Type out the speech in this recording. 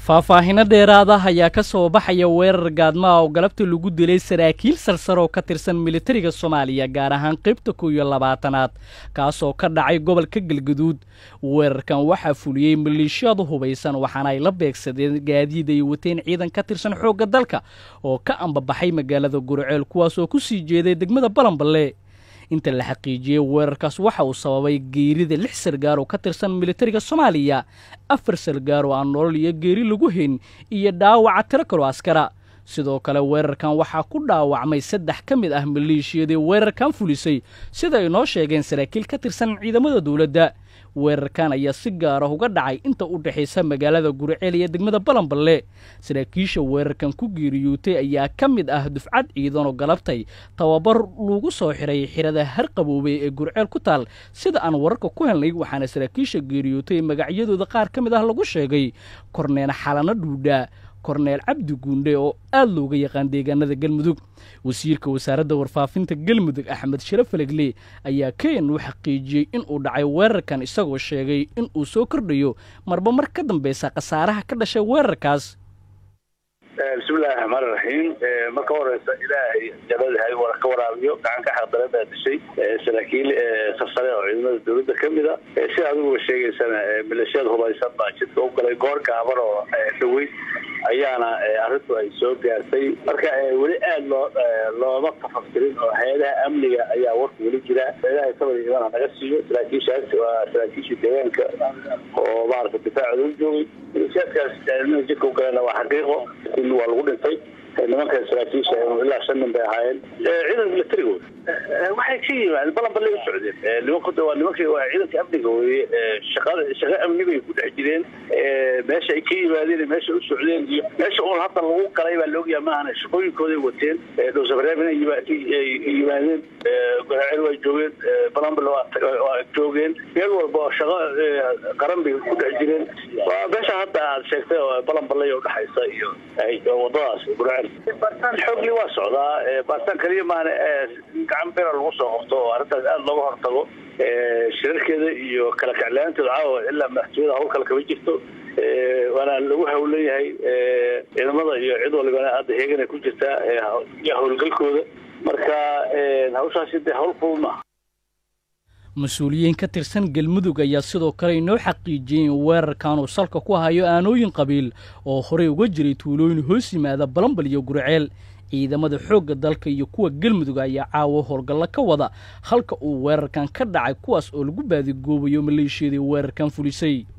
Faahfaahino dheeraada ayaa ka soo baxaya weerar gaadmaha oo galabta lagu dilay saraakiil sarsare oo ka tirsan militariga Soomaaliya, gaar ahaan qaybta 21aad, kaasoo ka dhacay gobolka Galgaduud. Weerarkan waxaa fuliyey maleeshiyadu hubaysan, waxaana ay la beegsadeen gaadiid ay wateen ciidan ka tirsan xoogga dalka oo ka ambabaxay magaalada Gurceel, kuwaas oo ku sii jeeday degmada Balanballe. Inta la xaqiijiyey, weerarkaas waxa uu sababay geerida 6 sargaar oo ka tirsan militariga Soomaaliya, 4 sargaar oo aan nolol iyo geeri lagu hayn, iyo dhaawaca tiro kaloo askara. Sidoo kale weerarkan waxaa ku dhaawacmay 3 ka mid ah maleeshiyadii weerarkan fulisay, sida ay noo sheegeen saraakiil ka tirsan ciidamada dowladda. Weerarkan ayaa si gaar ah uga dhacay inta u dhexaysa magaalada Guriceel iyo degmada Balanballe. Saraakiisha weerarkan ku geeriyootay ayaa ka mid ah dufcad ciidan oo galabtay tababar lagu soo xiray xirada Harqaboobey ee Gurceel ku taal, sida aan wararka ku helnay. Waxaana saraakiisha geeriyootay magacyadooda qaar ka mid ah lagu sheegay Korneel Xalano Dhuudha, Korneel Cabdi Guundhe oo aad looga yaqaan deegaanada Galmudug. Wasiirka wasaaradda warfaafinta Galmudug, Axmed Shire Falegle, ayaa ken u xaqiijiyey inuu dhacay weerarkan, isagoo sheegay in uu soo kordhayo marba mar ka dambeysa khasaaraha ka dhashay weerarkaas. Bismillahi raxmaani raxiim. Marka horeysa, Ilaahay jannada ha ka waraabiyo. Gacan ka xaqdaran baa dishay saraakiil sarsare oo ciidamada dowladda kamid a. Sida adiguba sheegaysana, maleeshiyad hubaysan baa jidka u galay goor gaaban oo dhaweyn ayaana arrintu ay soo gaartay. Marka weli aada loo looma tafaftirin oo hay-adaha amniga ayaa warka weli jira. Ilaahay sabir iimaan ha naga siiyo. Saraakiishaas waa saraakiisha deegaanka oo maaragta difaacooda u joogay. Maleeshiyaadkaas jidka u galena waa xaqiiqo, waa lagu dhintay nimanka saraakiisha, ilaa 5 nin bay ahaayeen. Ciidanka milatarigooda waxay ka yimaadeen Balanballe u socdeen. Nimanku waa nimankii, waa ciidanka amniga weye, shaqada shaqo amni bay ku dhex jireen. Meesha ay ka yimaadeen, meesha u socdeen iyo meesha uun hadda lagu galay baa laogyaha, maahane shaqooyinkooday wateen. Dhowsabareeb inay yimaadeen, Garaaceel waa joogeen, Balanballe waa joogeen, meel walba oo shaqo qaran bay ku dhex jireen. Waa meesha hadda aad sheegtay oo Balanballe udhexaysa iyo wadadaas Guraceel. Baaritaan xoogli waa socdaa, baaritaan kaliya maahane gacan bera lagu soo qabto oo arrintaas aada looga hortago. Shirarkeeda iyo kala kaclaanteeda caawa ilaa madaxtooyada hawl kale kama jirto, waana lagu hawlan yahay. Ciidamada iyo cid walibana hadda heeganay ku jirtaa iyo howlgalkooda. Marka hawshaasi dee hawl fudud maaha. Mas-uuliyiin ka tirsan Galmudug ayaa sidoo kale inoo xaqiijiyey in weerarkan uu salka ku hayo aanooyin qabiil oo horey uga jiray tuulooyin hoos yimaada Balambal iyo Gurceel. Ciidamada xoogga dalka iyo kuwa Galmudug ayaa caawa howlgallo ka wada halka uu weerarkan ka dhacay, kuwaas oo lagu baadigoobayo maleeshiyadii weerarkan fulisay.